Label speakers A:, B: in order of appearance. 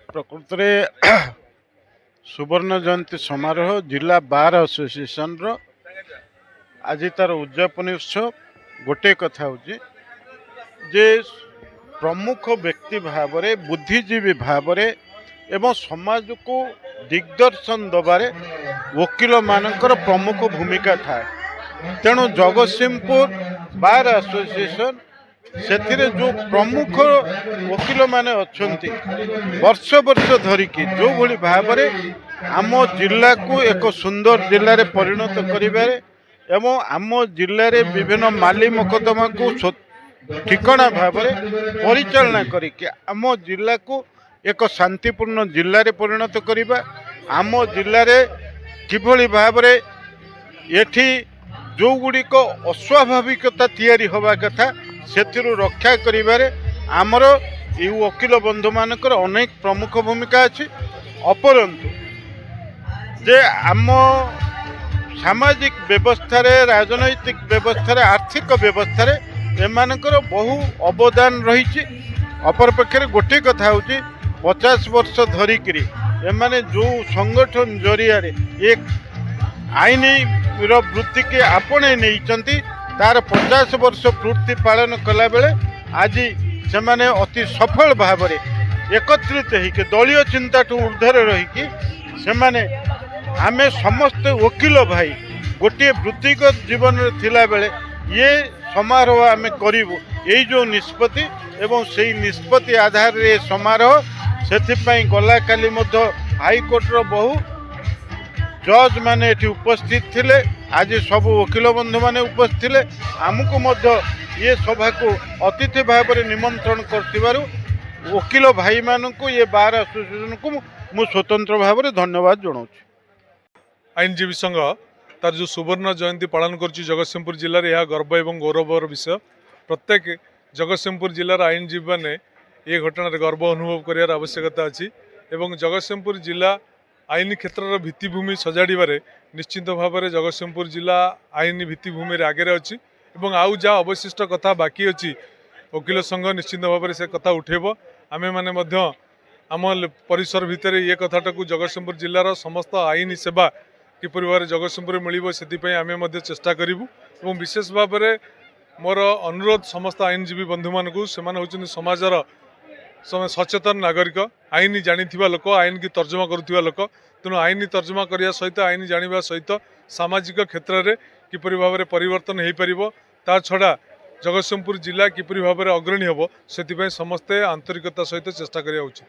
A: ପ୍ରକୃତରେ ସୁବର୍ଣ୍ଣ ଜୟନ୍ତୀ ସମାରୋହ ଜିଲ୍ଲା ବାର୍ ଆସୋସିଏସନର ଆଜି ତାର ଉଦଯାପନୀ ଉତ୍ସବ। ଗୋଟିଏ କଥା ହେଉଛି ଯେ ପ୍ରମୁଖ ବ୍ୟକ୍ତି ଭାବରେ, ବୁଦ୍ଧିଜୀବୀ ଭାବରେ ଏବଂ ସମାଜକୁ ଦିଗ୍ଦର୍ଶନ ଦେବାରେ ଓକିଲମାନଙ୍କର ପ୍ରମୁଖ ଭୂମିକା ଥାଏ। ତେଣୁ ଜଗତସିଂହପୁର ବାର୍ ଆସୋସିଏସନ, ସେଥିରେ ଯେଉଁ ପ୍ରମୁଖ ଓକିଲମାନେ ଅଛନ୍ତି, ବର୍ଷ ବର୍ଷ ଧରିକି ଯେଉଁଭଳି ଭାବରେ ଆମ ଜିଲ୍ଲାକୁ ଏକ ସୁନ୍ଦର ଜିଲ୍ଲାରେ ପରିଣତ କରିବାରେ ଏବଂ ଆମ ଜିଲ୍ଲାରେ ବିଭିନ୍ନ ମାଲି ମକଦ୍ଦମାକୁ ଠିକଣା ଭାବରେ ପରିଚାଳନା କରିକି ଆମ ଜିଲ୍ଲାକୁ ଏକ ଶାନ୍ତିପୂର୍ଣ୍ଣ ଜିଲ୍ଲାରେ ପରିଣତ କରିବା, ଆମ ଜିଲ୍ଲାରେ କିଭଳି ଭାବରେ ଏଠି ଯେଉଁଗୁଡ଼ିକ ଅସ୍ୱାଭାବିକତା ତିଆରି ହେବା କଥା, ସେଥିରୁ ରକ୍ଷା କରିବାରେ ଆମର ଏଇ ଓକିଲ ବନ୍ଧୁମାନଙ୍କର ଅନେକ ପ୍ରମୁଖ ଭୂମିକା ଅଛି। ଅପରନ୍ତୁ ଯେ ଆମ ସାମାଜିକ ବ୍ୟବସ୍ଥାରେ, ରାଜନୈତିକ ବ୍ୟବସ୍ଥାରେ, ଆର୍ଥିକ ବ୍ୟବସ୍ଥାରେ ଏମାନଙ୍କର ବହୁ ଅବଦାନ ରହିଛି। ଅପରପକ୍ଷରେ ଗୋଟିଏ କଥା ହେଉଛି, 50 ବର୍ଷ ଧରିକିରି ଏମାନେ ଯେଉଁ ସଂଗଠନ ଜରିଆରେ ଏ ଆଇନର ବୃତ୍ତିକି ଆପଣେଇ ନେଇଛନ୍ତି, ତାର 50 ବର୍ଷ ପୂର୍ତ୍ତି ପାଳନ କଲାବେଳେ ଆଜି ସେମାନେ ଅତି ସଫଳ ଭାବରେ ଏକତ୍ରିତ ହେଇକି, ଦଳୀୟ ଚିନ୍ତାଠୁ ଉର୍ଦ୍ଧ୍ୱରେ ରହିକି ସେମାନେ, ଆମେ ସମସ୍ତେ ଓକିଲ ଭାଇ ଗୋଟିଏ ବୃତ୍ତିଗତ ଜୀବନରେ ଥିଲାବେଳେ ଇଏ ସମାରୋହ ଆମେ କରିବୁ, ଏଇ ଯେଉଁ ନିଷ୍ପତ୍ତି ଏବଂ ସେଇ ନିଷ୍ପତ୍ତି ଆଧାରରେ ଏ ସମାରୋହ। ସେଥିପାଇଁ ଗଲାକାଲି ମଧ୍ୟ ହାଇକୋର୍ଟର ବହୁ ଜଜ୍ ମାନେ ଏଠି ଉପସ୍ଥିତ ଥିଲେ। ଆଜି ସବୁ ଓକିଲ ବନ୍ଧୁମାନେ ଉପସ୍ଥିତ ଥିଲେ। ଆମକୁ ମଧ୍ୟ ଏ ସଭାକୁ ଅତିଥି ଭାବରେ ନିମନ୍ତ୍ରଣ କରିଥିବାରୁ ଓକିଲ ଭାଇମାନଙ୍କୁ, ଏ ବାର୍ ଆସୋସିଏସନକୁ ମୁଁ ସ୍ୱତନ୍ତ୍ର ଭାବରେ ଧନ୍ୟବାଦ ଜଣାଉଛି।
B: ଆଇନଜୀବୀ ସଂଘ ତାର ଯେଉଁ ସୁବର୍ଣ୍ଣ ଜୟନ୍ତୀ ପାଳନ କରୁଛି ଜଗତସିଂହପୁର ଜିଲ୍ଲାରେ, ଏହା ଗର୍ବ ଏବଂ ଗୌରବର ବିଷୟ। ପ୍ରତ୍ୟେକ ଜଗତସିଂହପୁର ଜିଲ୍ଲାର ଆଇନଜୀବୀମାନେ ଏ ଘଟଣାରେ ଗର୍ବ ଅନୁଭବ କରିବାର ଆବଶ୍ୟକତା ଅଛି ଏବଂ ଜଗତସିଂହପୁର ଜିଲ୍ଲା ଆଇନ କ୍ଷେତ୍ରର ଭିତ୍ତିଭୂମି ସଜାଡ଼ିବାରେ ନିଶ୍ଚିତ ଭାବରେ ଜଗତସିଂହପୁର ଜିଲ୍ଲା ଆଇନ ଭିତ୍ତିଭୂମିରେ ଆଗରେ ଅଛି ଏବଂ ଆଉ ଯାହା ଅବଶିଷ୍ଟ କଥା ବାକି ଅଛି, ଓକିଲ ସଂଘ ନିଶ୍ଚିତ ଭାବରେ ସେ କଥା ଉଠେଇବ। ଆମେମାନେ ମଧ୍ୟ ଆମ ପରିସର ଭିତରେ ଇଏ କଥାଟାକୁ, ଜଗତସିଂହପୁର ଜିଲ୍ଲାର ସମସ୍ତ ଆଇନ ସେବା କିପରି ଭାବରେ ଜଗତସିଂହପୁରରେ ମିଳିବ, ସେଥିପାଇଁ ଆମେ ମଧ୍ୟ ଚେଷ୍ଟା କରିବୁ। ଏବଂ ବିଶେଷ ଭାବରେ ମୋର ଅନୁରୋଧ ସମସ୍ତ ଆଇନଜୀବୀ ବନ୍ଧୁମାନଙ୍କୁ, ସେମାନେ ହେଉଛନ୍ତି ସମାଜର ସଚେତନ ନାଗରିକ, ଆଇନ ଜାଣିଥିବା ଲୋକ, ଆଇନକି ତର୍ଜମା କରୁଥିବା ଲୋକ। ତେଣୁ ଆଇନ ତର୍ଜମା କରିବା ସହିତ, ଆଇନ ଜାଣିବା ସହିତ ସାମାଜିକ କ୍ଷେତ୍ରରେ କିପରି ଭାବରେ ପରିବର୍ତ୍ତନ ହୋଇପାରିବ, ତା ଛଡ଼ା ଜଗତସିଂହପୁର ଜିଲ୍ଲା କିପରି ଭାବରେ ଅଗ୍ରଣୀ ହେବ, ସେଥିପାଇଁ ସମସ୍ତେ ଆନ୍ତରିକତା ସହିତ ଚେଷ୍ଟା କରିବା ଉଚିତ।